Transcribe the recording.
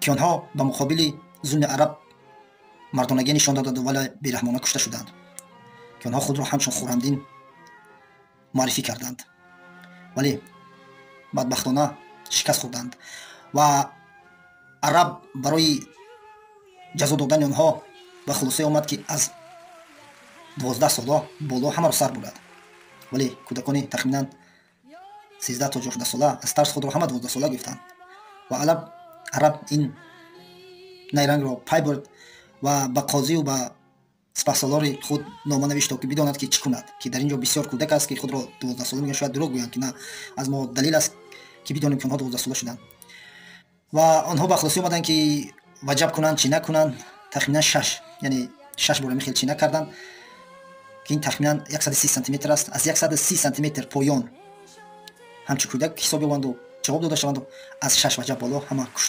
Ки онҳо ба муқобили зулми араб мардонагӣ нишон доданд, вале бераҳмона кушта шуданд, ки онҳо худро ҳамчун хуррамдин муаррифӣ карданд, вале бадбахтона шикаст хӯрданд. Ва араб барои ҷазо додани онҳо ба хулосае омад, ки аз 12 сола боло ҳамаро сар бурад. Вале кӯдакони тахминан 13 то 14 сола аз тарс худро ҳама 12 сола гирифтанд. Ва араб ин найрангро пай бурд ва ба қозию ба сипаҳсолори худ нома навишт, то ки бидонад, ки чӣ кунад, ки дар ин ҷо бисёр кӯдак аст, ки худро 12 сола мегӯянд. Шояд дурӯғ гӯянд, ки на аз мо далел аст, ки бидонем, ки онҳо 12 сола шуданд. Ва онҳо ба хулосӣ омаданд, ки ваҷаб кунанд, чӣ накунанд. Тахминан шаш, яъне шаш бор ҳамин хел чина карданд, ки ин тахминан 130 сантиметр аст. Аз 130 сантиметр поён ҳамчун кӯдак ҳисоб ёбанду ҷавоб дода шаванду аз 6 ваҷаб боло ҳама кушта.